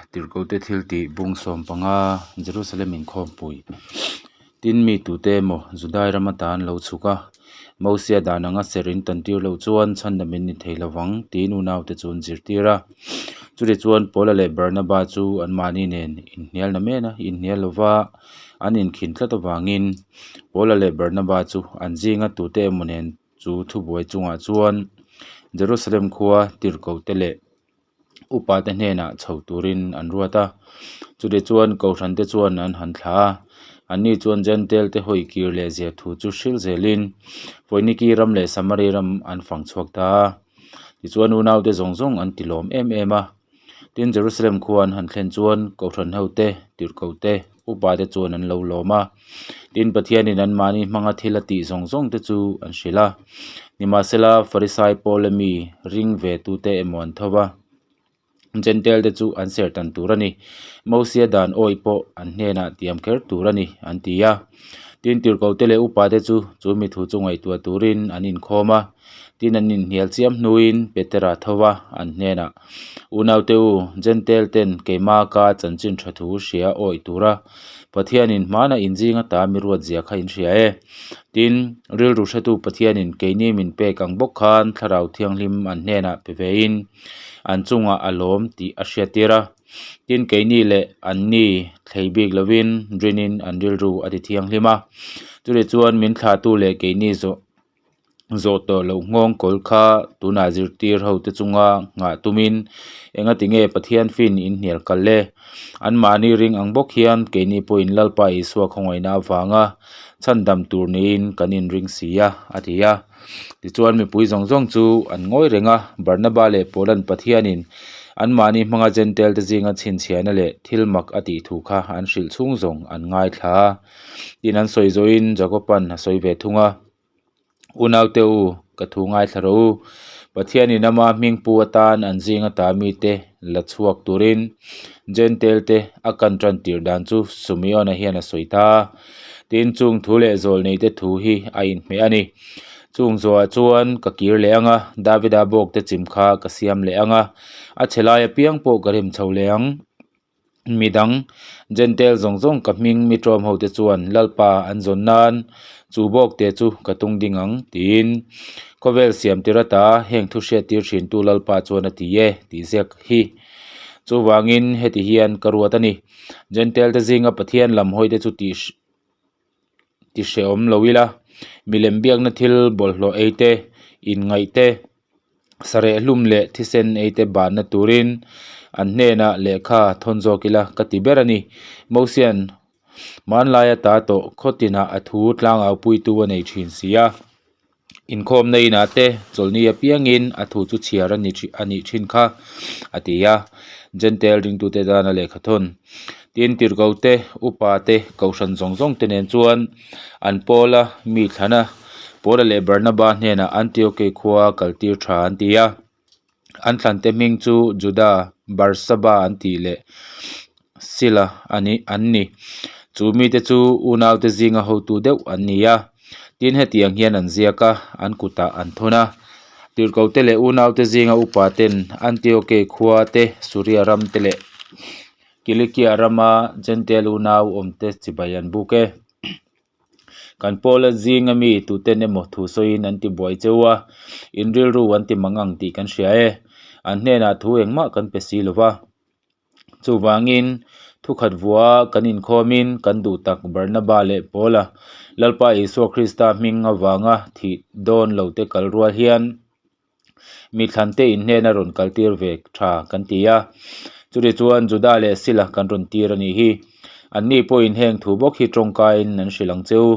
Tirhkohte thiltih bung 15 Jerusalem inkhawmpui Tin mi tute emaw Judai ram ata an lo chhuk a, Mosia dan anga serh in tan tir loh chuan chhandam in ni thei lovang tiin unaute chu an zirtir a. Chutichuan Paula leh Barnaba chu anmahni nen inhnial na men a, inhnial lova an inkhin tlat avangin Paula leh Barnaba chu an zinga tute emaw nen chu thubuai chungah chuan Jerusalem khua tirhkohte leh upate hnenah chho turin an ruat a. Chutichuan Kohhrante chuan an han thlah a, anni chuan Jentail te hawi kir leh zia thu chu hril zelin Foiniki ram leh Samari ram an fang chhuak ta a. Tichuan unaute zawng zawng an ti lawm em em a. Tin, Jerusalem khua an han thlen chuan Kohhran hote, tirhkohte, upate chuan an lo lawm a. Tin, Pathianin anmahni hmanga thil a tih zawng zawng te chu an hrilh a. Nimahsela, Farisai pawla mi ring ve tute emaw an tho va, Jentail te chu an ser tan tur a ni. Mosia dan awih pawh an hnenah tiam kher tur a ni, an ti a. Tin, tirhkohte leh upate chu chu mi thu chu ngaihtuah turin an inkhawm a. Tin, an inhnial chiam hnuin Petera tho va, an hnenah, Unaute u, Jentail ten keima ka chanchin tha thu hria awih tura Pathianin hmana inzing ata mi ruat zia kha in hria e. Tin, rilru hretu Pathianin keini min pek ang bawk khan Thlarau Thianghlim an hnenah pe vein an chungah a lawm tih a hriattir a. Tin, keini leh anni thlei bik lovin rinin an rilru a ti thianghlim a. Chutichuan min thlahtu leh keini zawh Zawh tawh loh nghawng kawl kha tunah zirtir ho te chunga nghah tumin engati nge Pathian fin in hnial kal le? Anmahni ring ang bawk hian keini pawhin Lalpa Isua khawngaihna avanga chhandam tur niin kan inring si a, a ti a. Tichuan mipui zawng zawng chu an ngawi reng a, Barnaba leh Paula'n Pathianin anmahni hmanga Jentail te zinga chhinchhiahna leh thil mak a tih thu kha an hrilh chhung zawng an ngaithla a. Tin an sawi zawhin Jakoba'n a sawi ve thung a. Unaute u, ka thu ngaithla rawh u. Pathianin ama hming pu atan an zing ata mite la chhuak turin Jentail te a kan tan tir dan chu Sumeon-a hian a sawi ta a. Tin, chung thu leh zawlnei te thu hi a inhmeh a ni. Chung zawhah chuan ka kir leh ang a, Davida bawk te chim kha ka siam leh ang a, a chhe lai apiang pawh ka rem chho leh ang. Midang, Jentail zawng zawng ka hming mi tlawm ho te chuan Lalpa an zawn nan chu bawk te chu ka tung ding ang tiin khawvel siam tir ata heng thu hriat tir thin tu Lalpa chuan a ti e tih ziak hi. Chuvangin heti hian ka ruat a ni. Jentail te zinga Pathian lam hawi te chu tih ti hrehawm lo ila, milem biakna thil bawlhhlawh ei te, inngaih te, sareh hlum leh thisen ei te banna turin an hnenah lehkha thawn zawk ila ka ti ber a ni. Mosian hmanlai ata tawh khaw tinah a thu tlangau puitu a nei thin si a, inkhawmna inah te chawlhni apiangin a thu chu chhiar a ni a nih thin kha a ti a, Jentail ringtute tana lehkha thawn. Tin, tirhkoh te, upa te, kohhran zawng zawng te nen chuan an Paula mi thlana Paula leh Barnaba hnenah Antioke khua kaltir tha an ti a. An thlante hming chu Juda, Barsaba an tih leh Sila a ni an ni. Chu mite chu unaute zinga hotu deuh an ni a. Tin, hetiang hian an ziak a, an kutah an thawn a. Tirhkohte leh unaute zinga upa ten Antioke khua te, Suria ram te leh Kilikia rama Jentail unau awmte chibai an buk e. Kan Paula zinga mi tuten emaw thu sawiin an ti buai cheu a, in rilru an ti mang ang tih kan hria e. An hnenah thu engmah kan pe si lo va. Chuvangin, thukhat vua kan inkhawmin kan duh tak Barnaba leh Paula, Lalpa Isua Krista hming avanga thih dawn lote kal rual hian, Mi thlante in hnena rawn kaltir ve tha kan ti a, chutih chuan Juda leh Sila kan rawn tir a nih hi. Anni pawhin heng thu bawk hi tawngkaiin an hrilh ang che u.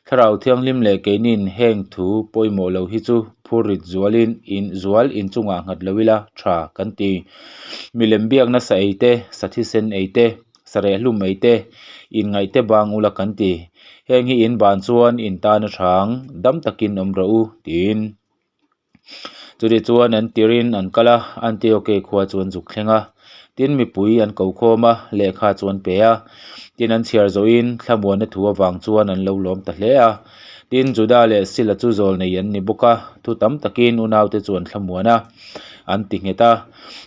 Thlarau Thianghlim leh keinin heng thu pawimawh lo hi chu phurrit zualin in zual inchungah nghat lo ila tha kan ti. Milem biakna sa ei te, sa thisen ei te, sa rehhlum ei te, inngaih te bang ula kan ti. Heng hi in ban chuan in tan a tha ang, dam takin awm rawh u, tiin. Chutih chuan an tirin an kal a, Antioke khua chu an zuk thleng a. Tin, mipui an ko khawm a, lehkha chu an pe a. Tin, an chhiar zawhin thlamuanna thu avang chuan an lo lawm ta hle a. Tin, Juda leh Sila chu zawl nei an ni bawk a, thu tam takin unaute chu an thlamuan a. an ti nghet a.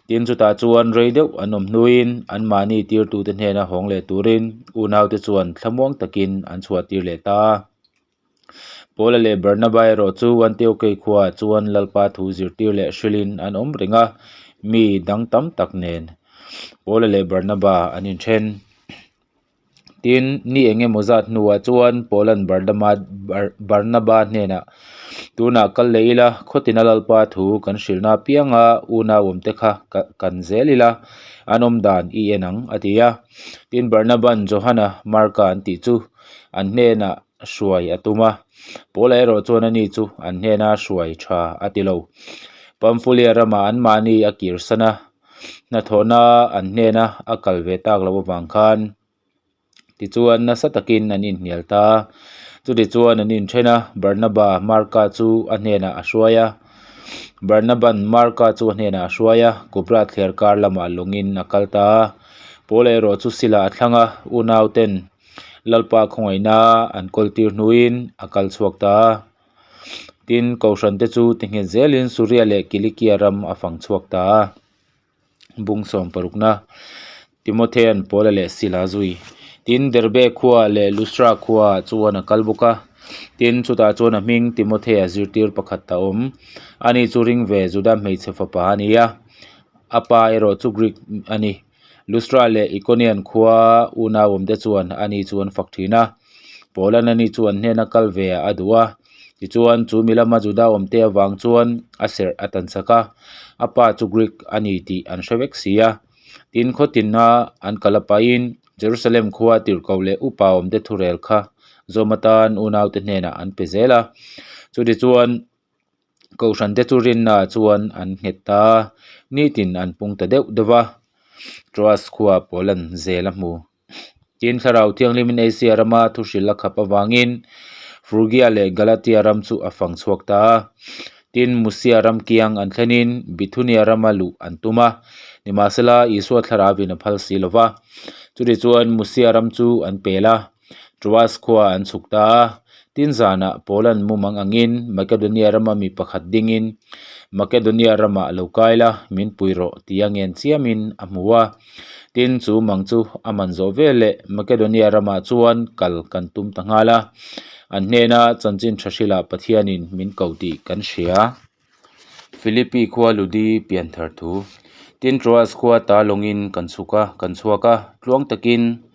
Tin, chutah chuan rei deuh an awm hnuin anmahni tirtute hnena hawng leh turin unaute chuan thlamuang takin an chhuahtir leh ta a. Paula leh Barnaba erawh chu Antiokei khuaah chuan Lalpa thu zirtir leh hrilhin an awm reng a, mi dang tam tak nen Paula leh Barnaba an inthen. Tin, ni eng emaw zat hnuah chuan Paula'n Barnaba hnenah, Tunah kal leh ila, khawtina Lalpa thu kan hrilhna apianga unau awmte kha kan zel ila, an awm dan i en ang, a ti a. Tin, Barnaba'n Johana, Marka an tih chu an hnenah hruai a tum a, Paula erawh chuan ani chu an hnena hruai tha a ti lo. Pamfulia ramah anmahni a kirsan a, hnathawhna an hnena a kal ve tak loh avang khan tichuan nasa takin an inhnial ta a. Chutichuan an inthen a, Barnaba Marka chu a hnenah a hruai a, Barnaban Marka chu a hnenah a hruai a, Kupra thliar kar lamah lawngin a kal ta a. Paula erawh chu Sila a thlang a, unauten Lalpa khawngaihna an kawltir hnuin a kal chhuak ta a. Tin, Kohhran te chu tinghet zelin Suria leh Kilikia ram a fang chhuak ta a. Bung sawm parukna, Timothea'n Paula leh Sila zui. Tin, Derbe khua leh Lustra khua chuan a kal bawk a. Tin, chutah chuan a hming Timothea zirtir pakhat a awm. Ani chu ring ve Juda hmeichhe fapa a ni a, a pa erawh chu Greek a ni. Lustra leh Ikonian khua unau awmte chuan ani chu an fak thin a. Paula'n ani chu an hnena kal ve a duh a, tichuan chu mi lama Juda awmte avang chuan a serh a tan sak a, a pa chu Greek a ni tih an hre vek si a. Tin, khaw tinna an kal apahin Jerusalem khua tirhkoh leh upa awmte thurel kha zawm atan unaute hnenah an pe zel a. Chutichuan. Kohhrante chu rinna ah chuan an nghet ta a, nitin an pung ta deuh deuh va, Troas khua Paula'n zel a hmu. Tin, Thlarau Thianghlimin Asia rama thuhrilh a khap avangin Frugia leh Galatia ram chu a fang chhuak ta a. Tin, Musia ram kiang an thlenin Bithunia rama luh an tum a, nimahsela Isua Thlarauvin a phal si lo va. Chutichuan Musia ram chu an pel a. Troas khua an chhuk ta a, tin zanah Paula'n mumang angin Makedonia rama mi pakhat dingin Makedonia ramah lo kai la, min pui rawh tia ngen chiamin a hmu a. Tin, chu mang chu a man zawh veleh Makedonia ramah chuan kal kan tum ta nghal a, an hnena chanchin tha hrilah Pathianin min ko tih kan hria. Philippi khua Ludi pian thar thu. Tin Troas khua ta lawngin kan chhuk a, kan chhuak a, tluang takin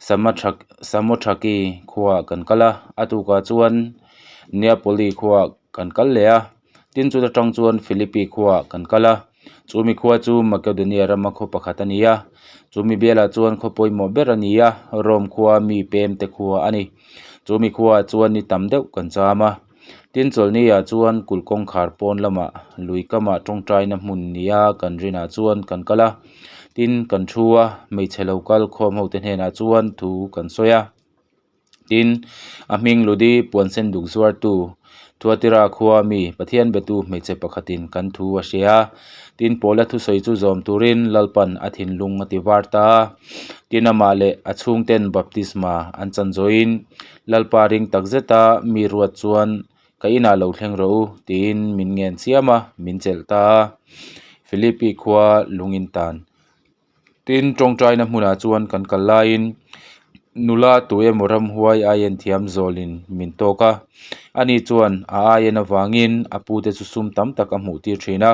Samothaki khuaah kan kal a, a tukah chuan Neapoli khuaah kan kal leh a, tin chuta tang chuan Philippi khuaah kan kal a, chumi khua chu Makedonia rama khaw pakhat a ni a, chumi bialah chuan khaw pawimawh ber a ni a, Rome khua mi pemte khua a ni. Chumi khuaah chuan ni tam deuh kan cham a. Tin chawlhniah chuan kulh kawngkhar pawn lamah lui kamah tawngtaina hmun nia kan rinah chuan kan kal a, tin kan thu a, hmeichhe lo kal khawm ho te hnenah chuan thu kan sawi a. Tin, a hming Ludi puan sen duk zuartu Thuatira khua mi Pathian betu hmeichhe pakhatin kan thu a hria a, tin Paula thusawi chu zawm turin Lalpan a thinlung a ti var ta a, tin amah leh a chhungten baptisma an chan zawhin Lalpa ring tak zeta mi ruat chuan ka inah lo thleng rawh u tiin min ngen chiam a, min chelh ta a. Philippi khua lungin tan. Tin, tawngtaina hmunah chuan kan kal laiin nula tu emaw ramhuai aien thiam zawlin min tawk a. Ani chuan a aien avangin a pute chu sum tam tak a hmuh tir thin a.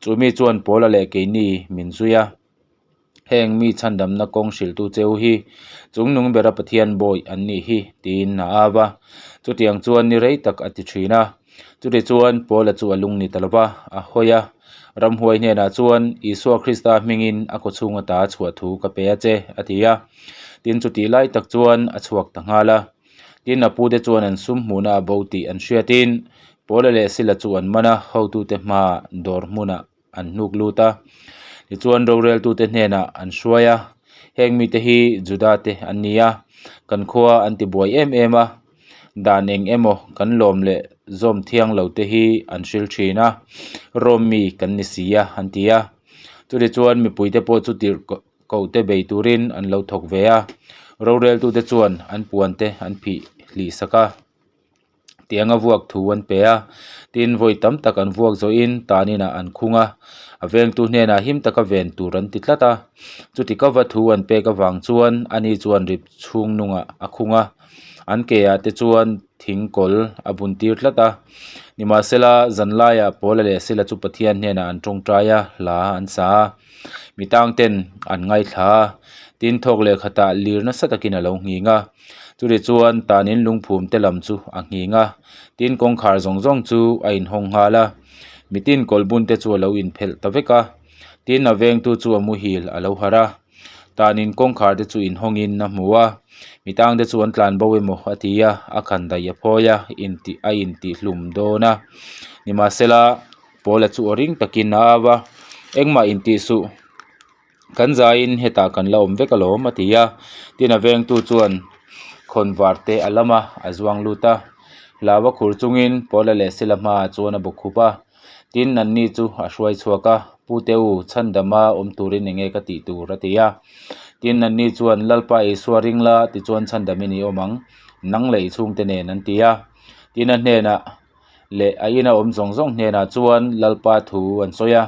Chu mi chuan Paula leh keini min zui a. Heng mi chhandamna kawng hrilhtu cheu hi chungnung bera Pathian bawi an nih hi tiin a au a. Chutiang chuan ni rei tak a ti thin a. Chutichuan Paula chu a lung ni ta lo va, a hawi a. Ramhuai hnenah chuan Isua Krista hmingin a kawchhung ata a chhuah thu ka pe a che, a ti a. Tin, chutih lai tak chuan a chhuak ta nghal a. Tin, a pute chuan an sum hmuhna a bo tih an hriatin Paula leh Sila chu an man a, hotute hmaah dawr hmunah an hnuk lut a. Tichuan roreltute hnenah an hruai a, Heng mite hi Juda te an ni a, kan khua an ti buai em em a, dan eng emaw kan lawm leh zawm thiang lo te hi an hril thin a, Rome mi kan ni si a an ti a. Chutichuan mipuite pawh chu tirh koh te bei turin an lo thawk ve a, roreltute chuan an puan te an phih hlih sak a. Tianga vuak thu an pe a, tin vawi tam tak an vuak zawhin tan inah an khung a, a vengtu hnenah him taka ven tur an ti tlat a. Chuti kava thu an pek avang chuan ani chuan rip chhung nungah a khung a, an ke ah te chuan thing kawl a bun tir tlat a. Nimahsela, zanlaiah Paula leh Sila chu Pathian hnenah an tawngtai a, hla an sa a, mi tang ten an ngaithla a, tin thawk leh khatah lir nasa takin a lo nghing a. Chutih chuan tanin lungphum te lam chu a nghing a, tin kawngkhar zawng zawng chu a inhawng nghal a, mitin kawl bun te chu a lo inphelh ta vek a, tin a vengtu chu a muhil a lo harh a, tanin kawngkhar te chu inhawngin a hmu a, mi tang te chu an tlan bo emaw a ti a, a khan daih a phawi a, intih a intihhlum dawn a, nimahsela Paula chu aw ring takin a au a, engmah intih suh. Kan zaiin hetah kan la awm vek alawm a ti a, tin a vengtu chuan khawnvar te a lam a, a zuang lut a, hlau a khur chungin Paula leh Sila hmaah chuan a bawk khup a, tin anni chu a hruai chhuak a, Pute u, chhandama awm turin eng nge ka tih tur a ti a, tin anni chuan Lalpa Isua ring la tichuan chhandamin i awm ang, nang leh i chhungte nen an ti a, tin a hnenah leh a ina awm zawng zawng hnenah chuan Lalpa thu an sawi a.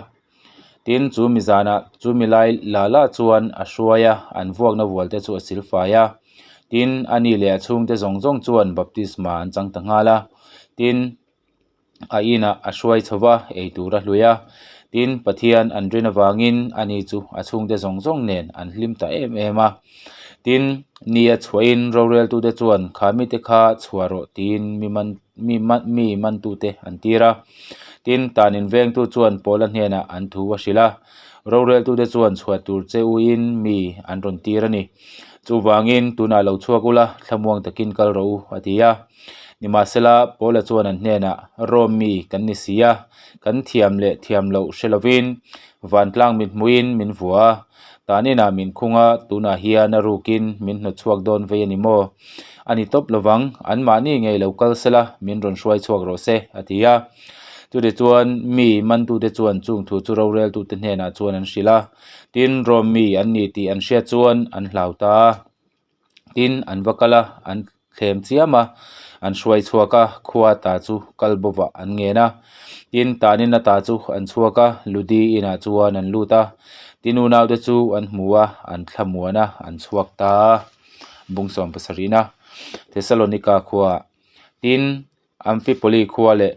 Tin, chu mi zanah chu mi lai la la chuan a hruai a, an vuakna vual te chu a sil fai a. Tin, a ni leh a chhungte zawng zawng chuan baptisma an chang ta nghal a. Tin, a inah a hruai chho va, ei tur a hlui a. Tin, Pathian an rin avangin a ni chu a chhungte zawng zawng nen an hlim ta em em a. Tin, ni a chhuahin roreltute chuan kha mite kha chhuah rawh tiin mi man mi man mi mantute an tir a. Tin, tan invengtu chuan Paula hnenah an thu a hrilh a, Roreltute chuan chhuah tur che uin mi an rawn tir a ni. Chuvangin tunah lo chhuak ula, thlamuang takin kal rawh u, a ti a. Nimahsela, Paula chuan an hnenah, Rome mi kan ni si a, kan thiam leh thiam loh hre lovin vantlang mithmuhin min vua a, tan inah min khung a, tunah hian a rukin min hnawt chhuak dawn vei a ni maw? A ni tawp lovang, anmahni ngei lo kal sela min rawn hruai chhuak rawh se, a ti a. Chutichuan mi mantute chuan chung thu chu roreltute hnenah chuan an hrilh a, tin Rome mi an ni tih an hriat chuan an hlau ta a. Tin, an va kal a, an thlem chiam a, an hruai chhuak a, khua ta chu kal bawvah an ngen a. Tin, tanin ata chu an chhuak a, Ludi inah chuan an lut a. Tin, unaute chu an hmu a, an thlamuan a, an chhuak ta a. Bung 17 a, Thesalonika khuaah. Tin, Amfipoli khua leh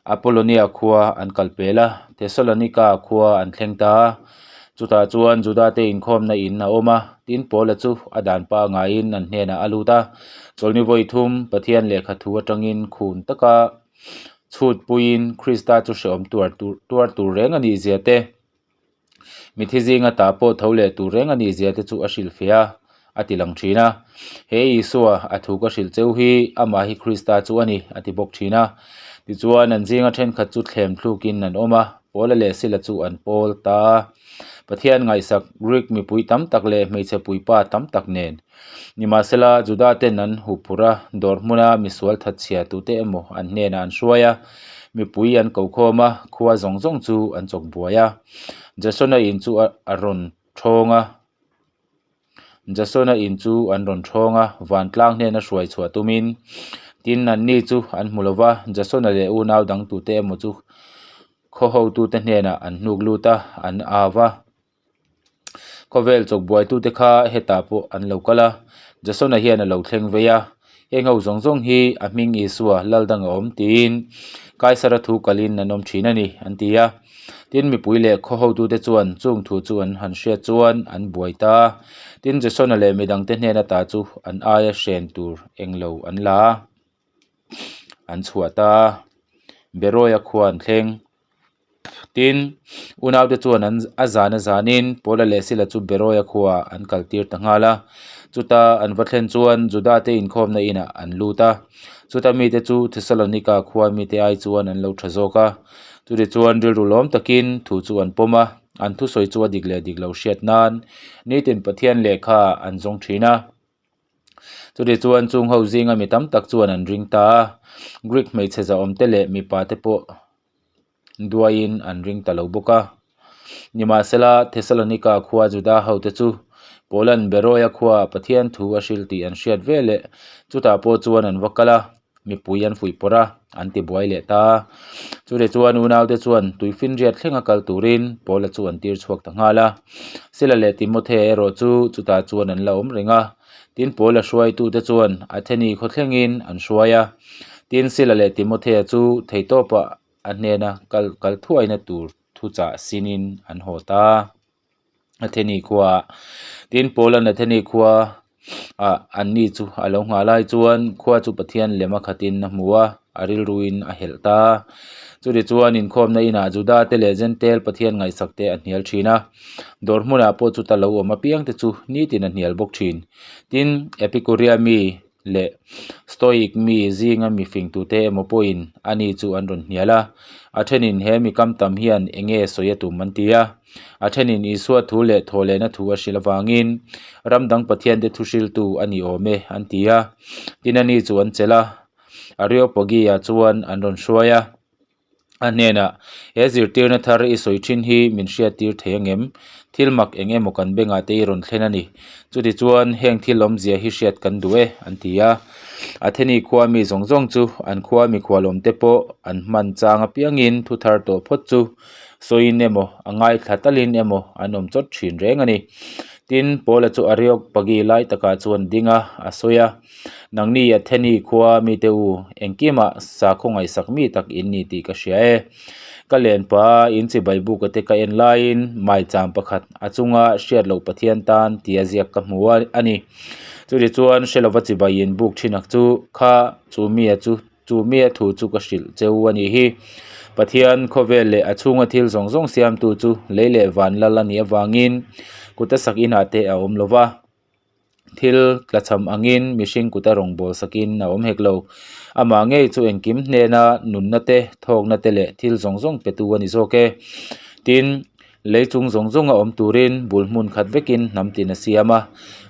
Apollonia khua an kal pel a, Thesalonika khua an thleng ta a. Chutah chuan Judate inkhawmna in a awm a, tin Paula chu a dan pangaiin an hnenah a lut a. Chawlhni vawi thum Pathian lehkha thu atangin khun taka chhut puiin Krista chu hrehawm tuar tur tuar tur reng a nih zia te, Mitthi zinga tah pawh tho leh tur reng a nih zia te chu a hrilh feh a, a ti lang thin a. He Isua, a thu ka hrilh cheu hi, amah hi Krista chu a ni, a ti bawk thin a. Tichuan, an zinga thenkhat chu thlem thlukin an awm a, Paula leh Sila chu an pawl ta a. Pathian ngaihsak Greek mipui tam tak leh hmeichhe puipa tam tak nen. Nimahsela, Juda ten an huh phurh a, dawr hmuna misual thatchhia tute emaw an hnenah an hruai a, mipui an ko khawm a, khua zawng zawng chu an chawk buai a. Jasona in chu a rawn thawng a, Jasona in chu an rawn thawng a, vantlang hnena hruai chhuah tumin. Tin, anni chu an hmu lo va, Jasona leh unau dang tute emaw chu khaw hotute hnenah an hnuk lut a, an au va. Khawvel chawk buaitute kha hetah pawh an lo kal a, Jasona hian a lo thleng vei a, heng ho zawng zawng hi a hming Isua lal dang a awm tiin Kaisara thu kalin an awm thin a ni an ti a. Tin mipui leh khaw hotute chuan chung thu chu an han hriat chuan an buai ta a, tin Jasona leh midangte hnen ata chu an aia hren tur englo an la a, an chhuah ta a, Beroia khua an thleng. Tin, unaute chuan an a zan a zanin Paula leh Sila chu Beroia khuaah an kaltir ta nghal a. Chuta an va thlen chuan Judate inkhawmna inah an lut a. Chuta mite chu Thesalonika khua mite ai chuan an lo tha zawk a. Chutichuan rilru lawm takin thu chu an pawm a, an thusawi chu a dik leh dik lo hriat nan nitin Pathian lehkha an zawng thin a. Chutichuan chung ho zinga mi tam tak chuan an ring ta a, Greek hmeichhe zahawmte leh mipa te pawh duaiin an ring ta lo bawk a. Nimahsela, Thesalonika khua Juda hote chu Paula'n Beroia khuaah Pathian thu a hrilh tih an hriat veleh chutah pawh chuan an va kal a. Mipui an fuihpawrh a, an tibuai leh ta. Chutih chuan unaute chuan tuifinriat thlenga kal turin Paula chu an tir chhuak ta nghal a. Sila leh Timothea erawh chu chutah chuan an la awm reng a. Tin, Paula hruaitute chuan Atheni khaw thlengin an hruai a. Tin, Sila leh Timothea chu theitawpa a hnena kal kal thuaina tur thuchah sinin an haw ta. Atheni khuaah tin Paula'n Atheni khua ah anni chu a lo nghah lai chuan khua chu Pathian lem a khatin a hmu a, a rilruin a helh ta. Chutichuan inkhawmna inah Juda te leh Jentail Pathian ngaihsak te a hnial thin a, dawr hmunah pawh chuta lo awm apiang te chu nitin a hnial bawk thin. Tin, Epikuria mi leh Stoic mi zinga mi fing tute emaw pawhin ani chu an rawn hnial a. A thenin he mi kam tam hian eng nge sawi a tum an ti a. A thenin Isua thu leh thawhlehna thu a hrilh avangin ram dang Pathiante thu hriltu a ni awm e an ti a. Tin ani chu an chelh a, Areopagia chuan an rawn hruai a. A hnenah, He zirtirna thar i sawi thin hi min hriattir thei angem? Thil mak eng emaw kan bengah te i rawn thlen a ni. Chutichuan, heng thil awmzia hi hriat kan duh e, an ti a. Atheni khua mi zawng zawng chu an khua mikhualawmte pawh an hman chang apiangin thu thar tawh phawt chu sawiin emaw, a ngaithla talin emaw an awm chawt thin reng a ni. Tin, Paula chu Areopagi lai takah chuan ding a, a sawi a. Nangni Atheni khua mite u, engkimah sakhaw ngaihsak mi tak in ni tih ka hria e. Ka lenpa in chibai buka te ka en laiin maicham pakhat a chunga hriat loh Pathian tan tia ziak ka hmu a ni. Chutichuan hre lova chibai in buk thin ak chu kha chu mia chu chu mia thu chu ka hrilh che u a nih hi. Pathian khawvel leh a chhunga thil zawng zawng siamtu chu lei leh van lal a nih avangin kuta sak inah te a awm lova. Thil tlachham angin mihring kuta rawngbâwl sakin a awm hek lo. Amah ngei chu engkim hnena nunna te, thâwkna te leh thil zawng zawng petu a ni zawk e. Tin, lei chung zawng zawnga awm turin bul hmun khat vekin hnam tin a siam a.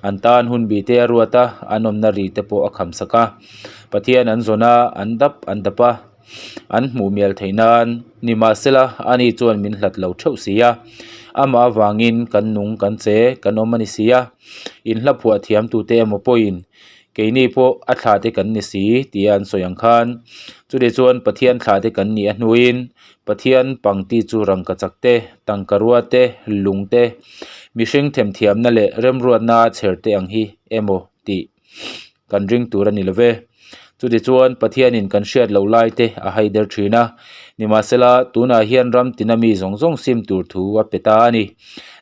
An tan hun bih te a ruat a, an awmna ri te pawh a kham sak a. Pathian an zawn a, an dap an dap a. An hmuh mial theih nan nimahsela ani chuan min hlat lo theuh si a, amah avangin kan nung kan che kan awm a ni si a, in hla phuah thiam tute emaw pawhin keini pawh a thla te kan ni si tia an sawi ang khan chutih chuan Pathian thla te kan nih a hnuin Pathian pangti chu rangkachak te, tangkarua te, lung te, mihring themthiamna leh remruatna a chher te ang hi emaw tih kan ring tur a ni lo ve. Chutichuan Pathianin kan hriat loh lai te a hai der thin a, nimahsela tunah hian ram tina mi zawng zawng sim tur thu a pe ta a ni.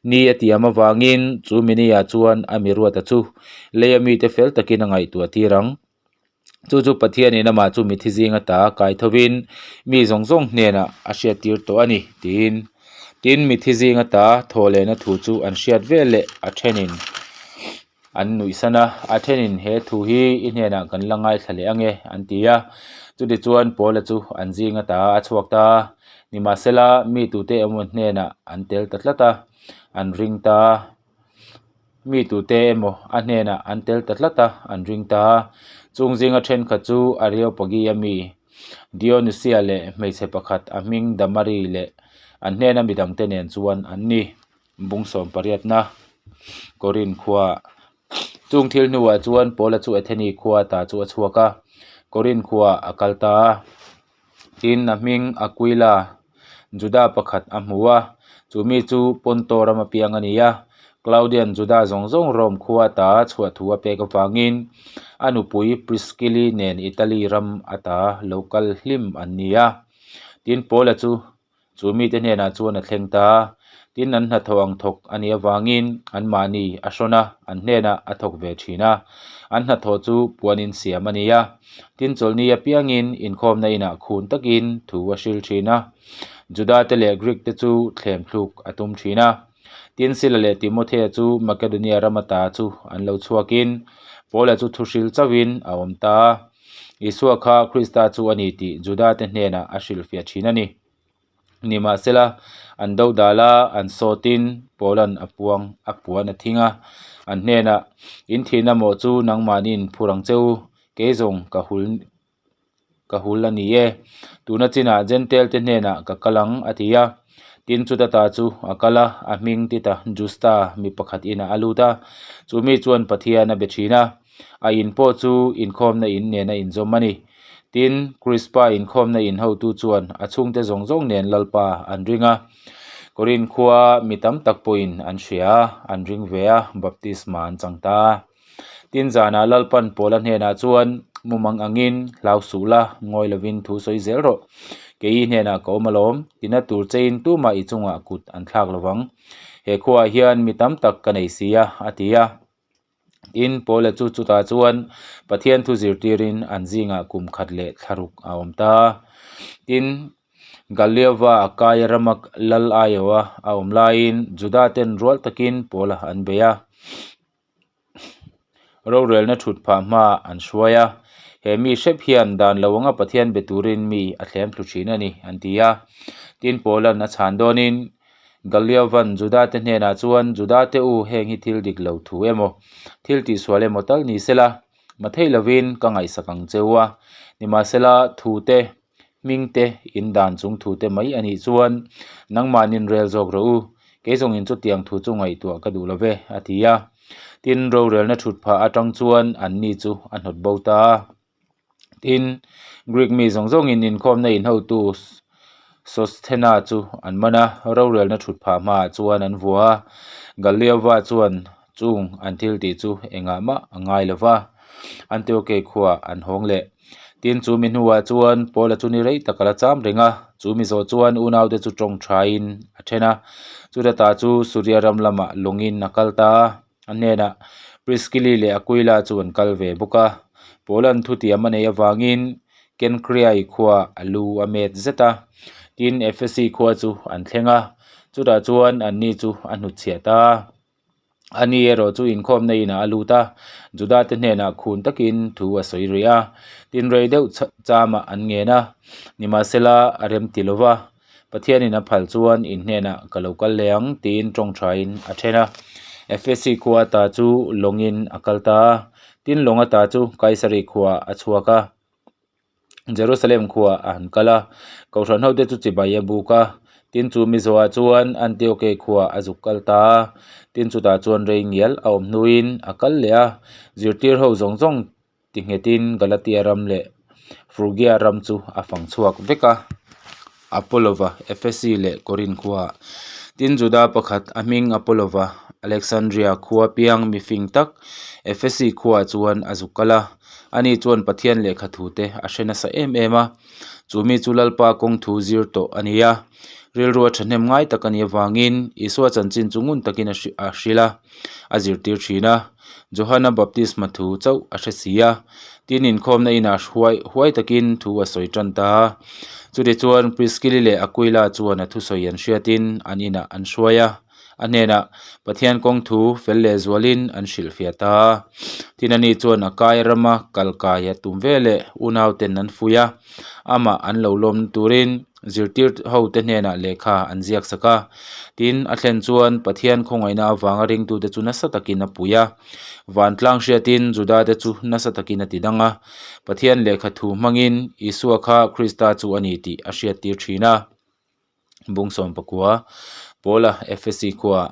Ni a tiam avangin chu mini-ah chuan a mi ruata chu leia mite fel takin a ngaihtuah tir ang. Chu chu Pathianin amah chu mithi zinga ta kai thovin mi zawng zawng hnenah a hriattir tawh a ni tiin. Tin, mithi zinga ta thawh lehna thu chu an hriat vel leh a thenin. An nuihsan a, a thenin he thu hi i hnenah kan la ngaithla leh ange an ti a. Chutichuan Paula chu an zing ata a chhuak ta a, nimahsela mi tute emaw hnenah an tel ta tlat a, an ring ta a. Mi tute emaw a hnenah an tel ta tlat a, an ring ta a. Chung zinga thenkhat chu Areopagi-a mi Dionisia leh hmeichhe pakhat a hming Damari leh an hnena midangte nen chuan an ni. Bung sawm pariatna Korin khua Chung thil hnuah chuan Paula chu Atheni khua ta chu a chhuak a, Korin khuaah a kal ta a. Tin, a hming Aquila, Juda pakhat a hmu a, chu mi chu Ponto rama piang a ni a. Claudian Juda zawng zawng Rome khua ta chhuah thu a pek avangin a nupui Priskili nen Italy ram ata lo kal hlim an ni a. Tin, Paula chu Chu mite hnenah chuan a thleng ta a, tin an hnathawh ang thawk a nih avangin anmahni a hrawn a, an hnenah a thawk ve thin a. An hnathawh chu puanin siam a ni a, tin chawlhni apiangin inkhawmna inah khun takin thu a hril thin a. Juda te leh Greek te chu thlem thluk a tum thin a. Tin Sila leh Timothea chu Makedonia rama ta chu an lo chhuakin Paula chu thuhril chauhin a awm ta a. Isua kha Krista chu a ni tih Juda te hnenah a hrilhfiah thin a ni. Nimahsela, an do dal a, an sawtin Paula'n a puang a puan a thing a. An hnenah, In thihna mawh chu nangmahniin phur ang che u, kei zawng ka hul ka hul a ni e. Tuna chinah Jentail te hnenah ka kal ang, a ti a. Tin, chuta ta chu a kal a, a hming tita Justa mi pakhat inah a lut a. Chu mi chuan Pathian a be thin a. A in pawh chu inkhawmna in nen a inzawm a ni. Tin, Krispa inkhawmna in hotu chuan a chhungte zawng zawng nen Lalpa an ring a. Korinth khua mi tam tak pawhin an hria a, an ring ve a, baptisma an chang ta a. Tin, zanah Lalpan Paula hnenah chuan, Mumang angin hlau suh la, ngawi lovin thu sawi zel rawh. Kei i hnenah ka awm alawm, tina tur chein tumah i chungah kut an thlak lovang. He khuaah hian mi tam tak ka nei si a, a ti a. Tin, Paula chu chutah chuan Pathian thu zirtirin an zingah kum khat leh thla ruk a awm ta. Tin, Galiova Akaia rama lal aiawha a awm laiin Juda ten rual takin Paula an bei a. Rorelna thut phah hma an hruai a, he mi hrep hian dan lo anga Pathian be turin mi a thlem thlu thin a ni, an ti a. Tin, Paula'n a chhan dawnin Galliova'n Judate hnenah chuan, Judate u, heng hi thil dik lo thu emaw, thil tihsual emaw tal ni sela, ma thei lovin ka ngaihsak ang che u a, nimahsela thute, Hmingte in dan chung thute mai a nih chuan nangmahnin rel zawk rawh u, kei zawngin chutiang thu chu ngaihtuah ka duh lo ve, a ti a. Tin, rorelna thut phah atang chuan anni chu a hnawt bo ta a. Tin, Greek mi zawng zawngin inkhawmna inhotu Sosthena chu an man a, rorelna thut phah hmaah chuan an vua a. Galiova chuan chung an thil tih chu engah mah a ngai lo va, Antiokei khuaah an hawng leh. Tin, chu mi hnuah chuan Paula chu ni rei tak a la cham reng a, chu mi zawh chuan unaute chu tawng thain a then a. Chuta ta chu Suria ram lamah lawngin a kal ta a, a hnenah Priskili leh Aquila chu an kal ve bawk a. Paula'n thutiam a neih avangin Kenkriai khua a lu a met zet a, tin Efesi khua chu an thleng a, chutah chuan anni chu a hnutchhiah ta a. A ni erawh chu inkhawmna inah a lut a, Juda te hnenah khun takin thu a sawi rih a, tin rei deuh chamah an ngen a, nimahsela a rem ti lo va, Pathianin a phal chuan in hnenah ka lo kal leh ang tiin tawng thain a then a. Efesi khua ata chu lawngin a kal ta a, tin lawng ata chu Kaisari khuaah a chhuak a. Jerusalem khuaah a han kal a, Kohhran hote chu chibai a buk a, tin chu mi zawhah chuan Antioke khuaah a zuk kal ta a, tin chutah chuan rei ngial a awm hnuin a kal leh a, zirtir ho zawng zawng ti nghetin Galatia ram leh Frugia ram chu a fang chhuak vek a. Apollova, Efesi leh Korinth khuaah. Tin Juda pakhat a hming Apollova, Alexandria khua piang mi fing tak, Efesi khuaah chuan a zuk kal a. Ani chuan Pathian lehkha thute a hre nasa em em a, chu mi chu Lalpa kawng thu zir tawh a ni a. Rilru a thahnem ngai tak a nih avangin Isua chanchin chu ngun takin a hrilh a, a zirtir thin a. Johana baptisma thu chauh a hre si a, tin inkhawmna inah hruai huai takin thu a sawi tan ta a. Chutichuan Priskili leh Aquila chuan a thusawi an hriatin an inah an hruai a. A hnenah Pathian kawng thu fel leh zualin an hrilhfiah ta a. Tin ani chuan a kai rama kal kai a tum ve leh unauten an fuih a, amah an lo lawmna turin zirtir hote hnenah lehkha an ziak sak a. Tin, a thlen chuan Pathian khawngaihna avanga ringtute chu nasa takin a pui a. Vantlang hriatin Judate chu nasa takin a ti dang a. Pathian lehkha thu hmangin Isua kha Krista chu a ni tih a hriattir thin a. Bung 19, Paula Efesi khua.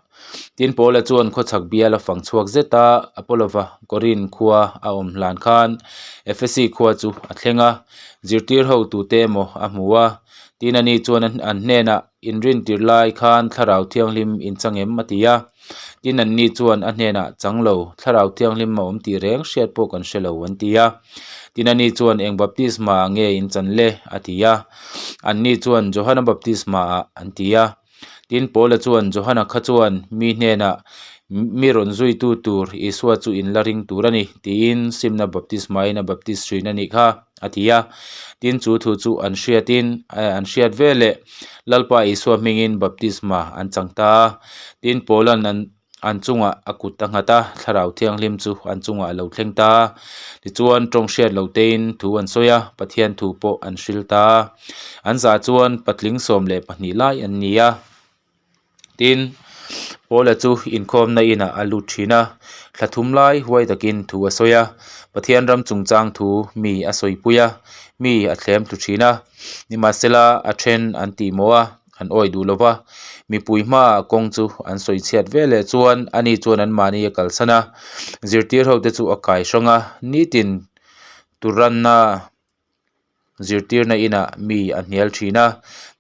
Tin, Paula chuan khawchhak bial a fang chhuak zet a, Apollova Korinth khua a awm hlan khan Efesi khua chu a thleng a, zirtir ho tute emaw a hmu a. Tin, ani chuan an hnenah, Inrin tir lai khan Thlarau Thianghlim in chang em? a ti a. Tin, anni chuan a hnenah, Chang lo, Thlarau Thianghlim a awm tih reng hriat pawh kan hre lo, an ti a. Tin, ani chuan, Eng baptisma ah nge in chan le? a ti a. Anni chuan, Johana baptisma ah, an ti a. Tin, Paula chuan, Johana kha chuan mi hnenah, Mi rawn zuitu tur Isua chu in la ring tur a ni, tiin simna baptismain a baptis thin a nih kha, a ti a. Tin, chu thu chu an hriatin, an hriat veleh Lalpa Isua hmingin baptisma an chang ta a. Tin, Paula'n an an chungah a kut a nghat a, Thlarau Thianghlim chu an chungah a lo thleng ta a. Tichuan, tawng hriat lo tein thu an sawi a, Pathian thu pawh an hril ta a. An zah chuan patling 12 lai an ni a. Tin, Paula chu inkhawmna inah a lut thin a, thla thum lai huai takin thu a sawi a, Pathian ram chungchang thu mi a sawipui a, mi a thlem thlu thin a. Nimahsela, a then an tihmawh a, an awi duh lo va, mipui hmaah kawng chu an sawi chhiat ve leh chuan ani chuan anmahni a kalsan a, zirtir hote chu a kai hrang a, nitin Turanna. zirtirna inah mi a hnial thin a.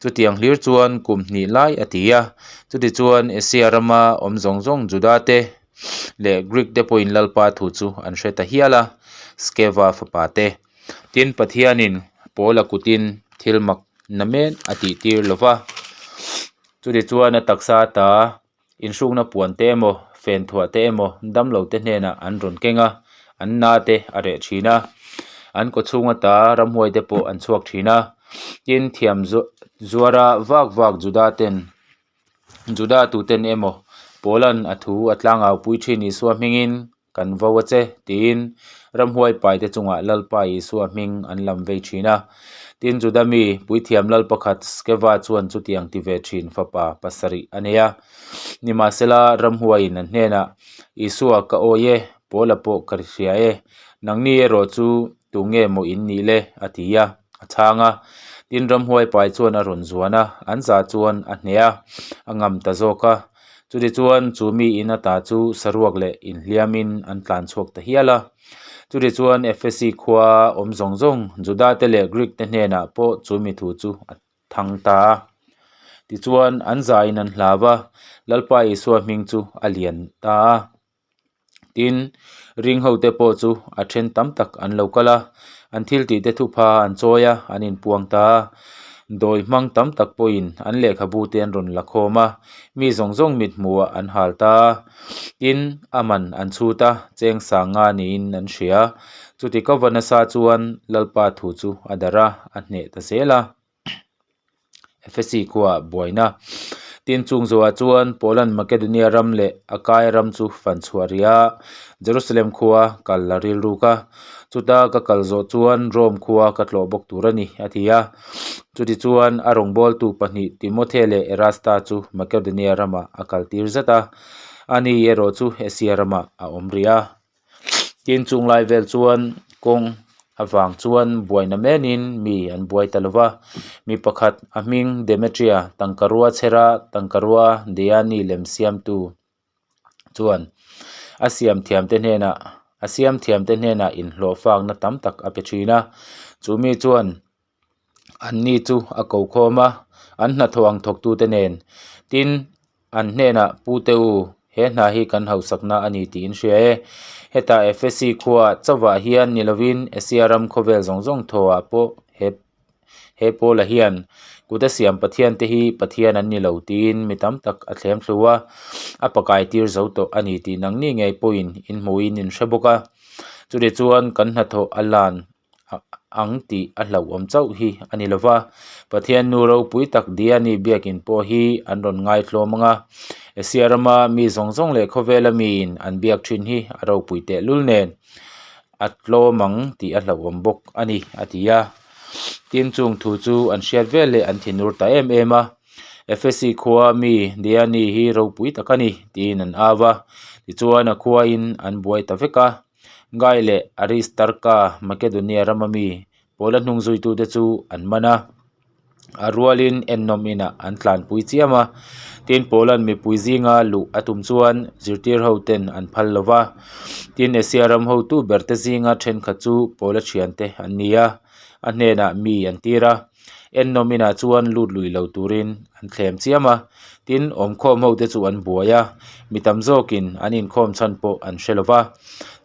Chutiang hlir chuan kum hnih lai a ti a. Chutichuan Asia rama awm zawng zawng Juda te leh Greek te pawhin Lalpa thu chu an hre ta hial a, Skeva fapa te. Tin, Pathianin Paula kutin thil mak na men a tihtir lo va. Chutichuan a taksa ata Inhrukna puan te emaw, fen thuah te emaw damlo te hnenah an rawn keng a, an na te a reh thin a. An kawchhung ata ramhuai te pawh an chhuak thin a. Tin, thiam zuara vak vak Juda ten, Juda tuten emaw Paula'n a thu a tlangau pui thin Isua hmingin, Kan vo a che, tiin ramhuai paite chungah Lalpa Isua hming an lam vei thin a. Tin, Juda mi puithiam lal pakhat Skeva chuan chutiang ti ve thin fapa pasarih a nei a. Nimahsela, ramhuaiin an hnenah, Isua ka awi e, Paula pawh ka hria e, nangni erawh chu tunge maw in nih le? a ti a, a chhang a. Tin, ramhuai pai chuan a rawn zuan a, an za chuan a hneh a, a ngam ta zawk a. Chutichuan chu mi in ata chu saruak leh inhliamin an tlan chhuak ta hial a. Chutichuan Efesi khua awm zawng zawng Juda te leh Greek te hnenah pawh chu mi thu chu a thang ta a. Tichuan an zaiin an hlau va, Lalpa Isua hming chu a lian ta a. Tin, ring hote pawh chu a then tam tak an lo kal a, an thil tihte thupha an chawi a, an inpuang ta a. Dawi hmang tam tak pawhin an lehkhabu te an rawn la khawm a, mi zawng zawng mit hmuhah an hal ta a. Tin, a man an chhut a, cheng sang nga niin an hria. Chuti ka va nasa chuan Lalpa thu chu a darh a, a hneh ta zel a. Efesi khuaah buaina. Tin, chung zawhah chuan Paula'n Makedonia ram leh Akaia ram chu fan chhuah rih a, Jerusalem khua kal a rilruk a. Chuta ka kal zawh chuan Rome khua ka tlawh bawk tur a ni, a ti a. Chutichuan a rawngbawltu pahnih Timothe leh Erasta chu Makedonia ramah a kaltir zat a, ani erawh chu Asia ramah a awm rih a. Tin chung lai vel chuan kawng avang chuan buaina menin mi an buai ta lo va, mi pakhat a hming Demetria tangkarua chhera tangkarua Diani lem siamtu chuan a siam thiam te hnenah a siam thiam te hnenah inhlawh fakna tam tak a pe thin a, chu mi chuan an ni chu a ko khawm a, an hnathawh ang thawktute nen. Tin, an hnenah, Pute u, he hna hi kan hausakna a ni tih in hria e. Hetah Efesi khuaah chauhah hian ni lovin Asia ram khawvel zawng zawng thawhah pawh he he Paula hian kut a siam Pathian te hi Pathian an ni lo tiin mi tam tak a thlem thlu a, a pakai tir zo tawh a ni tih nangni ngei pawhin in hmuhin in hre bawk a. Chutichuan kan hnathawh a lan ang tih a hlauhawm chauh hi a ni lova, Pathian nu ropui tak Diani biakin pawh hi an rawn ngaitlawm ang a, Asia rama mi zawng zawng leh khawvela miin an biak thin hi a ropui tehlul nen a tlawm ang tih a hlauhawm bawk a ni, a ti a. Tin, chung thu chu an hriat vel leh an thinur ta em em a, Efesi khua mi Diani hi ropui tak a ni, tiin an au va, tichuan a khuain an buai ta vek a. Gai leh Aristarka, Makedonia rama mi Paula hnung zuitute chu an man a, a rualin ennawm inah an tlanpui chiam a. Tin, Paula'n mipui zinga luh a tum chuan zirtir hoten an phal lo va. Tin, Asia ram hotu berte zinga thenkhat chu Paula thiante an ni a, a hnenah mi an tir a. Ennawm inah chuan lut lui lo turin an thlem chiam a, tin awmkhawm ho te chu an buai a, mi tam zawkin an inkhawm chhan pawh an hre lo va.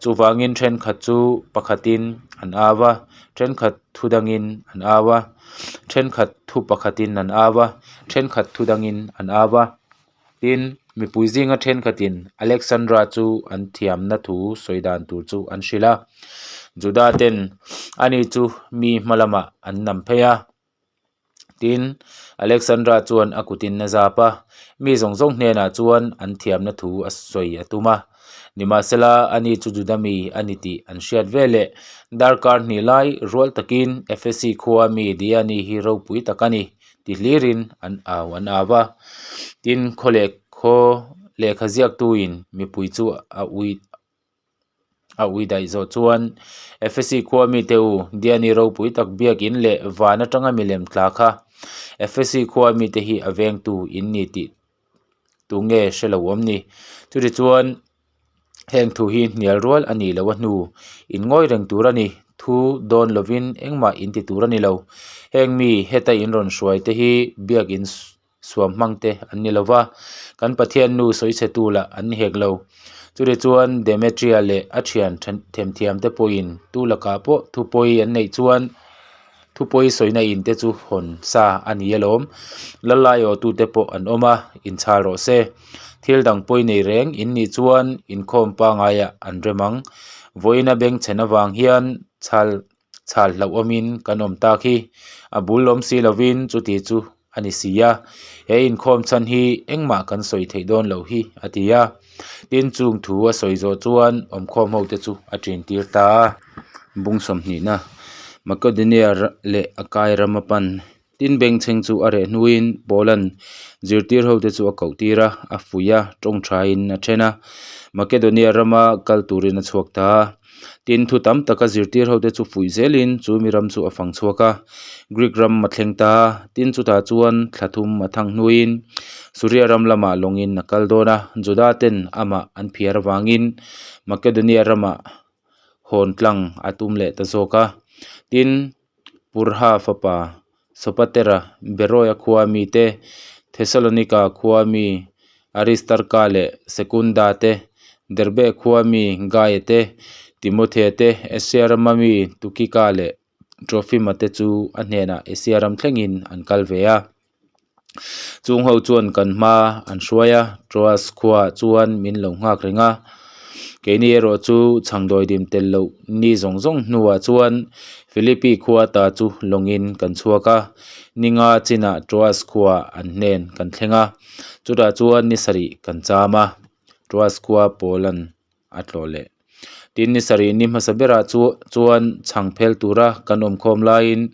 Chuvangin thenkhat chu pakhatin an au a, thenkhat thu dangin an au a, thenkhat thu pakhatin an au a, thenkhat thu dangin an au a. Tin, mipui zinga thenkhatin Alexandra chu an thiamna thu sawi dan tur chu an hrilh a. Juda ten ani chu mi hma lamah an nam phei a. Tin, Alexandra chuan a kutin a zap a, mi zawng zawng hnenah chuan an thiamna thu a sawi a tum a. Nimahsela, ani chu Juda mi a ni tih an hriat veleh darkar hnih lai rual takin Efesi khua mi Diani hi ropui tak a ni ti hlirin an au an au a. Tin, khaw leh khaw lehkha ziaktuin mipui chu a ui a ui daih zawh chuan Efesi khua mite u, Diani ropui tak biakin leh van atanga milem tla kha Efesi khua mite hi a vengtu in ni tih tunge hre lo awm ni. Chutichuan heng thu hi hnial rual a nih loh a hnu in ngawi reng tur a ni. thu dawn lovin engmah in ti tur a ni lo. Heng mi heta in rawn hruai te hi biak in suam hmang te an ni lo va, kan Pathian nu sawichhetu lah an ni hek lo. Chutichuan Demetria leh a thian themthiam te pawhin tu lakah pawh thu pawi an neih chuan Thupawi sawina in te chu hawn sa a ni alawm. Lalai awhtute pawh an awm a, inchhal rawh se. Thil dang pawi nei reng in nih chuan inkhawm pangaiah an rem ang. Vawiina bengchhen avang hian chhal chhal hlauhawmin kan awm tak hi. A bul awm si lovin chuti chu a ni si a. He inkhawm chhan hi engmah kan sawi theih dawn loh hi a ti a. Tin chung thu a sawi zawh chuan awmkhawm ho te chu a ṭin tir ta a. Bung sawmhnihna Makedonia leh Akai ram a pan. Tin bengchheng chu a reh hnuin Paula'n zirtir ho te chu a koh tir a, a fuih a, tawngthaiin a then a. Makedonia rama kal turin a chhuak ta a. Tin, thu tam taka zirtir hote chu fuih zelin chu mi ram chu a fang chhuak a, Greek ram a thleng ta a. Tin, chutah chuan thla thum a thang hnuin Suria ram lamah lawngin a kal dawn a, Juda ten amah an phiar avangin Makedonia ramah hawn tlang a tum leh ta zawk a. Tin, Purha fapa Sopatera, Beroia khua mite, Thesalonika khua mi Aristarka leh Sekunda te, Derbe khua mi Gaia te, Timothea te, Asia rama mi Tukika leh Trofima te chu a hnenah Asia ram thlengin an kal ve a. Chung ho chuan kan hma an hruai a, Troas khuaah chuan min lo nghak reng a. Keini erawh chu chhangdawi dim tel loh ni zawng zawng hnuah chuan Philippi khua ta chu lawngin kan chhuak a, ni nga chinah Troas khuaah an hnen kan thleng a, chutah chuan ni sarih kan cham a, Troas khua Paula'n a tlawh leh. Tin, ni sarih ni hmasa berah chu chuan chhang phel tura kan awm khawm laiin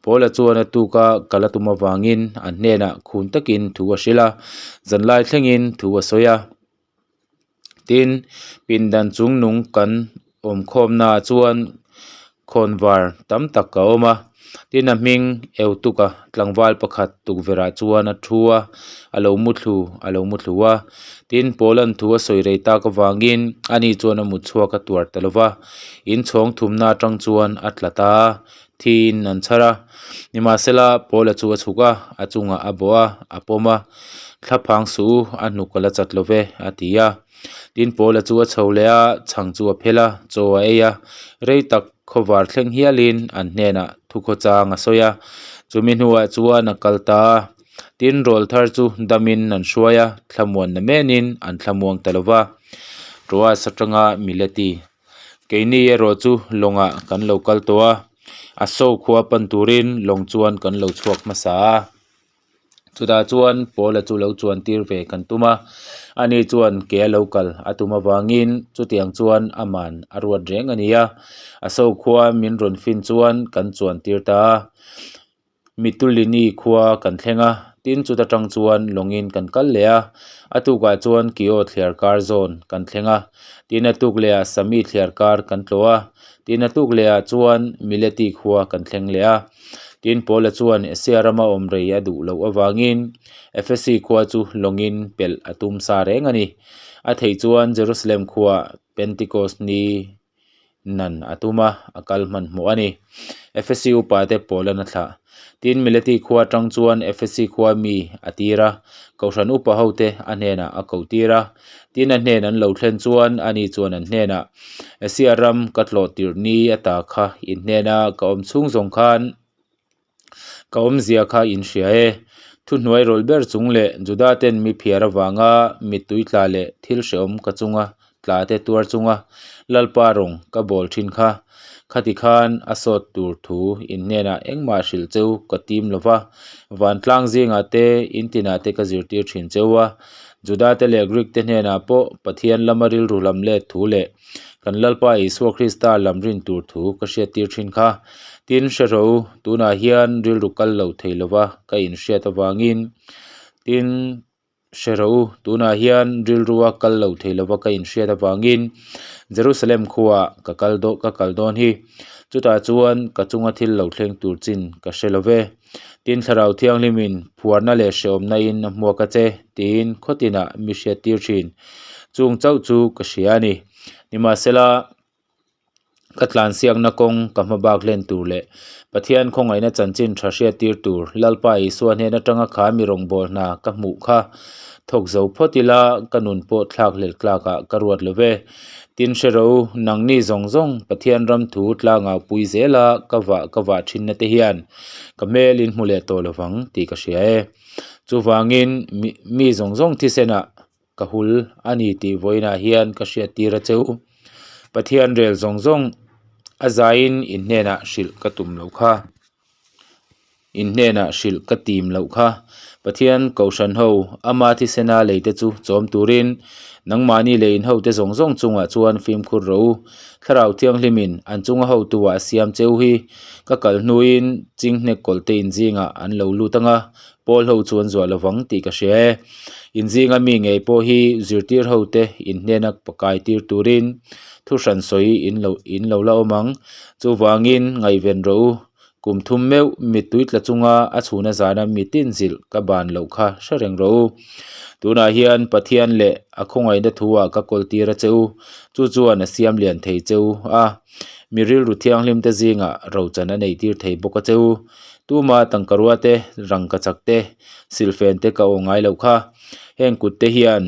Paula chuan a tuka kal a tum avangin an hnenah khun takin thu a hrilh a, zanlai thlengin thu a sawi a. Tin, pindan chung nung kan awm khawmnaah chuan khawnvar tam tak a awm a, tin a hming Eutuka tlangval pakhat tukverhah chuan a thu a, a lo muthlu a lo muthlu a, tin Paula'n thu a sawi rei tak avangin ani chuan a mut chhuak a tuar ta lo va, inchhawng thumna atang chuan a tla ta a, thiin an chhar a, nimahsela Paula chu a chhuk a, a chungah a bawh a, a pawm a, Thlaphang suh u, a hnuk a la chat lo ve, a ti a. Tin Paula chu a chho leh a, chhang chu a phel a, chaw a ei a, rei tak khawvar thleng hialin an hnenah thukhawchang a sawi a, chumi hnuah chuan a kal ta a. Tin rawl thar chu damin an hruai a, thlamuanna menin an thlamuang ta lo va. Troas atanga Mileti. Keini erawh chu lawngah kan lo kal tawh a, Asso khua pan turin lawng chuan kan lo chhuak hmasa a. Chutah chuan Paula chu lo chuan tir ve kan tum a, ani chuan ke a lo kal a tum avangin chutiang chuan aman a ruat reng a ni a, a sokhua min rawn fin chuan kan chuan tir ta a, Mitulini khua kan thleng a, tin chuta tang chuan lawngin kan kal leh a, a tukah chuan Kio thliar kar zawn kan thleng a, tin a tuk lehah Sami thliar kar kan tlawh a, tin a tuk lehah chuan Mileti khua kan thleng leh a. Tin, Paula chuan Asia rama awm rei a duh loh avangin Efesi khua chu lawngin pelh a tum sa reng a ni. A theih chuan Jerusalem khuaah Pentecost ni nan a tum a, a kal hmanhmawh a ni. Efesi upate Paula'n a thlah. Tin, Mileti khua atang chuan Efesi khua mi a tir a, Kohhran upa hote a hnenah a koh tir a. Tin, a hnen an lo thlen chuan ani chuan an hnenah, Asia ram ka tlawh tirh ni ata kha in hnena ka awm chhung zawng khan ka awmzia kha in hria e. Thuhnuai rawlh ber chung leh Juda ten mi phiar avanga mittui tla leh thil hrehawm ka chunga tla te tuar chunga Lalpa rawng ka bawl thin kha. Khati khan a sawt tur thu in hnenah engmah hrilh cheu ka tim lo va, vantlang zingah te in tinah te ka zirtir thin cheu a. Juda te leh Greek te hnenah pawh Pathian lama rilru lam let thu leh kan Lalpa Isua Krista lam rin tur thu ka hriattir thin kha. Tin, hre rawh u, tunah hian rilru kal lo thei lova ka inhriat avangin. Tin, hre rawh u, tunah hian rilrua kal lo thei lova ka inhriat avangin Jerusalem khuaah ka kal daw ka kal dawn hi. Chutah chuan ka chunga thil lo thleng tur chin ka hre lo ve. Tin, Thlarau Thianghlimin phuarna leh hrehawmna in a hmuak a che, tiin khaw tinah mi hriattir thin. Chung chauh chu ka hria a ni. Nimahsela. Ka tlansiakna kawng ka hmabak hlen tur leh Pathian khawngaihna chanchin tha hriattir tur Lalpa Isua hnen atanga kha mi rawngbâwl hna ka hmuh kha thawk zo phawt ila ka nun pawh thlak hlelh tlakah ka ruat lo ve. Tin hre ro, nangni zawng zawng Pathian ram thu tlangau pui zela ka vah ka vah thinna te hian ka hmel in hmu leh tawh lovang tih ka hria e. Chuvangin mi zawng zawng thisenah Ka hul a ni tih vawiinah hian ka hriattir a che u. Pathian rel zawng zawng a zaiin in hnenah hrilh ka tum loh kha. In hnenah hrilh ka tim loh kha. Pathian kohhran ho ama thisena leite chu chawm turin nangmahni leh in hote zawng zawng chungah chuan fimkhur rawh u. Thlarau Thianghlimin an chunga hotuah a siam cheu hi ka kal hnuin chinghnek kawlhte in zingah an lo lut anga Paul ho chu an zuah lovang tih ka hria e. In zinga mi ngei pawh hi zirtir ho te in hnena pakai tir turin thu hran sawi in lo in lo la awm ang. Chuvangin ngaihven rawh u, kum thum meuh mittui tla chunga a chhuna zana mitin zilh ka ban loh kha hre reng rawh u. Tunah hian Pathian leh a khawngaihna thu-ah ka kawl tir a che u, chu chuan a siam lian thei che u a, mi rilru thianghlim te zingah rochan a neih tir thei bawk a che u. Tuma tangkarua te, rangkachak te, silhfen te ka aw ngai loh kha. Heng kut te hian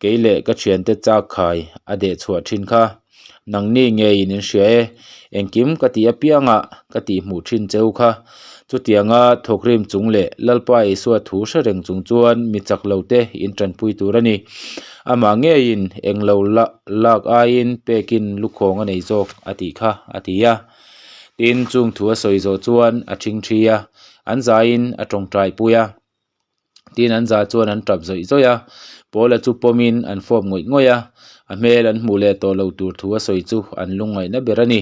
kei leh ka thiante chak khai a deh chhuah thin kha. Nangni ngeiin in hria e, engkim ka tih apiangah ka tih hmuh thin cheu kha. Chutianga thawkrim chung leh Lalpa Isua thu hre reng chung chuan mi chak lo te in tanpui tur a ni. Amah ngeiin englo lak aiin pekin lukhawng a nei zawk a tih kha a ti a. Tin, chung thu a sawi zawh chuan a ṭhingṭhi a, an zaiin a tawngtai pui a. Tin, an za chuan an ṭap zawih zawih a, Paula chu pawmin an fawp ngawih ngawih a, a hmel an hmuh leh tawh lo tur thu a sawi chu an lungngaihna ber a ni.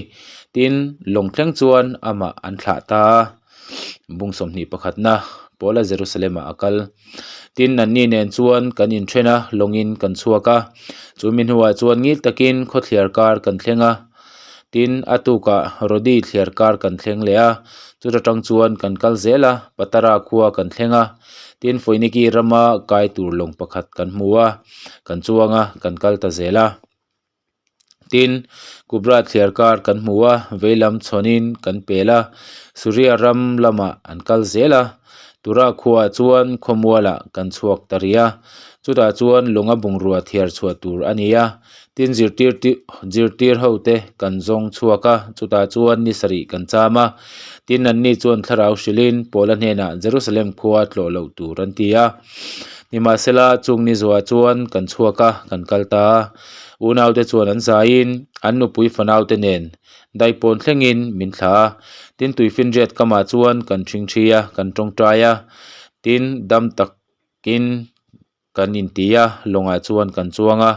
Tin, lawng thleng chuan amah an thlah ta a. Bung 21 pakhatna, Paula Jerusalem-ah a kal. Tin, anni nen chuan kan inṭhen a, lawngin kan chhuak a. Chu mi hnuah chuan ngil takin khawthliar kar kan thleng a. Tin, a tukah Rodi thliar kar kan thleng leh a, chuta tang chuan kan kal zel a, Patara khua kan thleng a. Tin, Foiniki rama kai tur lawng pakhat kan hmu a, kan chuang a, kan kal ta zel a. Tin, Kubra thliar kar kan hmu a, veilam chhawnin kan pel a, Suria ram lamah an kal zel a. Tura khuaah chuan khawmualah kan chhuak ta rih a, chutah chuan lawnga bungrua thiar chhuah tur a ni a. Tin zirtir zirtir ho te kan zawng chhuak a, chutah chuan ni sarih kan cham a. Tin anni chuan thlarau hrilhin Paula hnenah Jerusalem khua tlawh loh tur an ti a. Nimahsela chung ni zuah chuan kan chhuak a, kan kal ta a. Unaute chuan an zaiin an nupui fanaute nen daipawn thlengin min thlah a. Tin tuifinriat kamah chuan kan ṭhingṭhi a, kan ṭawngṭai a. Tin dam takin. Kan inti a, lawngah chuan kan chuang a,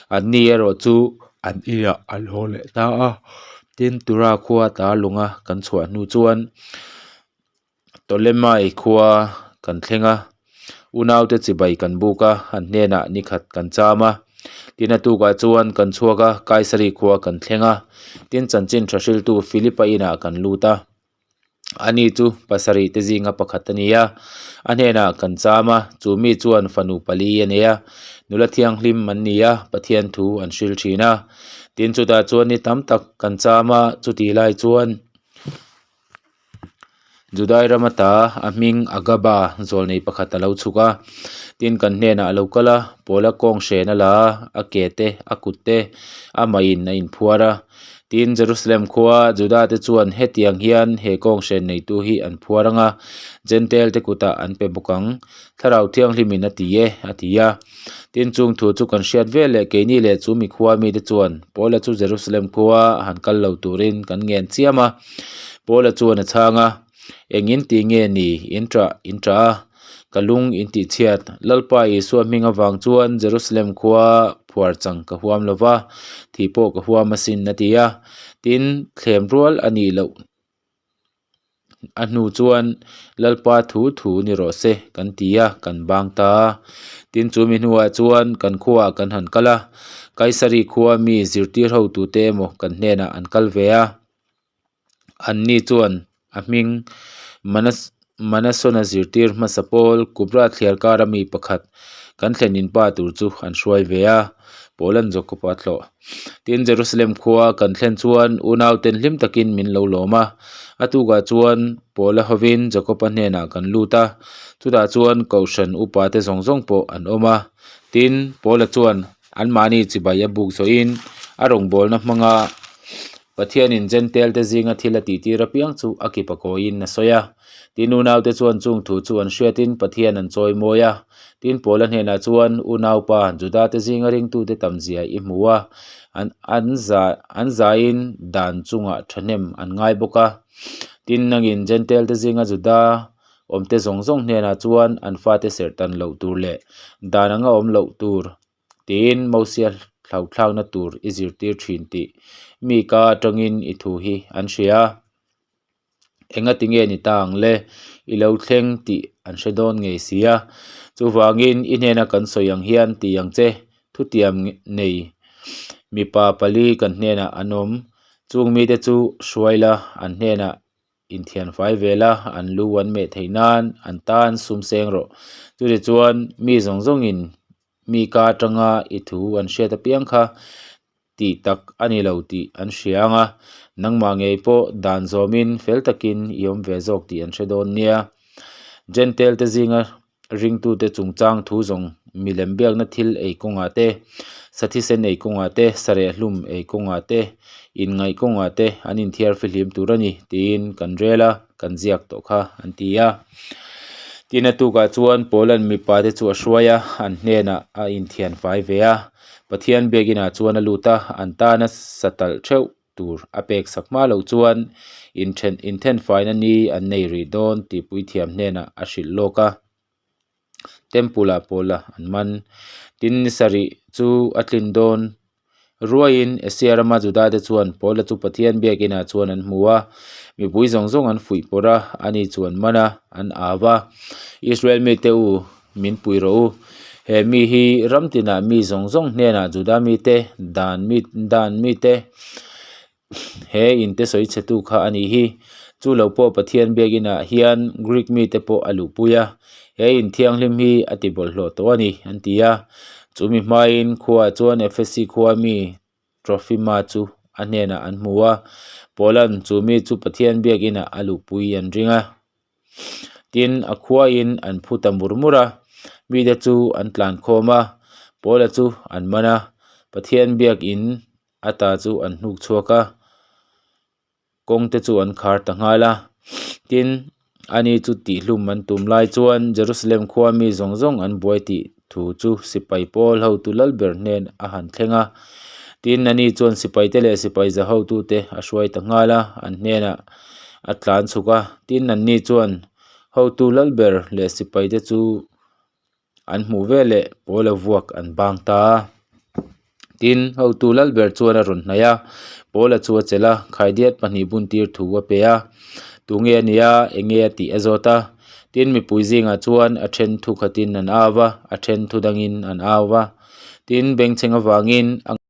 anni erawh chu an inah an haw leh ta a, tin Tura khua ta lawnga kan chhuah hnu chuan Ptolemai khua kan thleng a, unaute chibai kan buk a, an hnenah ni khat kan cham a, tin a tukah chuan kan chhuak a, Kaisari khua kan thleng a, tin chanchin tha hriltu Philipa inah kan lut a. Ani chu pasarih te zinga pakhat a ni a, a hnenah kan cham a, chu mi chuan fanu pali a nei a, nula thianghlim an ni a, Pathian thu an hril thin a. Tin chutah chuan ni tam tak kan cham a, chutih lai chuan Judai ram ata a hming Agaba zawlnei pakhat a lo chhuk a, tin kan hnenah a lo kal a, Paula kawng hren a la a, a ke te, a kut te, a maiin a inphuar a. Tin, Jerusalem khua Juda te chuan hetiang hian he kawnghren neitu hi an phuar ang a, Jentail te kutah an pe bawk ang. Thlarau Thianghlimin a ti e, a ti a. Tin, chung thu chu kan hriat vel leh keini leh chu mi khua mite chuan Paula chu Jerusalem khua han kal lo turin kan ngen chiam a. Paula chuan a chhang a, Eng in ti nge ni? In ṭah, in ṭah a. Ka lung in tih chhiat. Lalpa Isua hming avang chuan Jerusalem khua phuar chang ka huam lo va, thih pawh ka huam asin a ti a. Tin, thlem rual a nih loh a hnu chuan Lalpa thu thu ni rawh se kan ti a, kan bang ta a. Tin, chu mi hnuah chuan kan khuaah kan han kal a, Kaisari khua mi zirtir hotute emaw kan hnenah an kal ve a. Anni chuan a hming Manasona zirtir hmasa pawl Kubra thliar kara mi pakhat kan thlen inpa tur chu an hruai ve a. Paula'n Jakob-a a tlawh. Tin, Jerusalem khua kan thlen chuan unauten hlim takin min lo lawm a. A tukah chuan Paula hovin Jakob-a hnenah kan lut a, chutah chuan Kohhran upate zawng zawng pawh an awm a. Tin, Paula chuan anmahni chibai a buk zawhin a rawngbawlna hmanga Pathianin Jentail-te zinga thil a tihtir apiang chu a kip a kawiin a sawi a. Tin, unaute chuan chung thu chu an hriatin Pathian an chawi mawi a. Tin, Paula hnenah chuan, Unaupa, Judate zinga ringtute tamzia i hmu a, an an za an zaiin dan chungah thahnem an ngai bawk a. Tin, nangin Jentail-te zinga Juda awmte zawng zawng hnenah chuan an fate serh tan loh tur leh dan anga awm loh tur tiin Mosia hlauhthlakna tur i zirtir thin tih mi ka atangin i thu hi an hria. Enga tinge ni ta ang le? I lo thleng tih an hre dawn ngei si a. Chuvangin i hnena kan sawi ang hian ti ang che, thutiam nei mipa pali kan hnenah an awm. Chung mite chu hruai la, an hnenah inthianfai ve la, an lu an meh theih nan an tan sum seng rawh. Chutichuan mi zawng zawngin mi ka atanga i thu an hriat apiang kha tih tak a ni lo tih an hria ang a, nangmah ngei pawh dan zawmin fel takin i awm ve zawk tih an hre dawn nia. Jentail te zinga ringtute chungchang thu zawng milem biakna thil ei kawngah te, sathisen ei kawngah te, sareh hlum ei kawngah te, inngaih kawngah te an inthiar fihlim tur a ni tiin kan rel a, kan ziak tawh kha an ti a. Tin a tukah chuan Paula'n mipa te chu a hruai a, an hnenah a inthian fai ve a. Pathian biakinah chuan a lut a, an tana sa talh theuh tur a pek sak hma loh chuan inthen inthenfaina ni an nei rih dawn tih puithiam hnenah a hrilh lawk a. Temple ah Paula an man. Tin ni sarih chu a tlin dawn ruaiin Asia rama Juda te chuan Paula chu Pathian biakinah chuan an hmu a, mipui zawng zawng an fuih pawrh a, ani chu an man a, an au a. Israel mite u, min pui rawh u. He mi hi ram tinah mi zawng zawng hnenah Juda mite, dan mi dan mite he inte sawi chhe tu kha a nih hi. Chu lo pawh Pathian biakinah hian Greek mite pawh a luhpui a, he in thianghlim hi a ti bawlhhlawh tawh a ni, an ti a. Chu mi hmain khuaah chuan Efesi khua mi Trofima chu a hnenah an hmu a, Paula'n chu mi chu Pathian biakinah a luhpui an ring a. Tin, a khuain an phu ta mur mur a, mite chu an tlan khawm a, Paula chu an man a, Pathian biakin ata chu an hnuk chhuak a, kawng te chu an khar ta nghal a. Tin, ani chu tihhlum an tum lai chuan Jerusalem khua mi zawng zawng an buai tih thu chu sipai pawl hotu lalber hnen a han thleng a. Tin, ani chuan sipaite leh sipai za hotute a hruai ta nghal a, an hnenah a tlan chhuk a. Tin, anni chuan hotu lalber leh sipaite chu An hmuh veleh Paula vuak an bang ta a. Tin, hotu Lalber chuan a rawn hnaih a, Paula chu a chelh a, khaidiat pahnih buntir thu a pe a. Tunge a nia, enge a tih a zawt a. Tin, mipui zingah chuan a then thu khatin an au va, a then thu dangin an au va. Tin, bengchheng avangin a.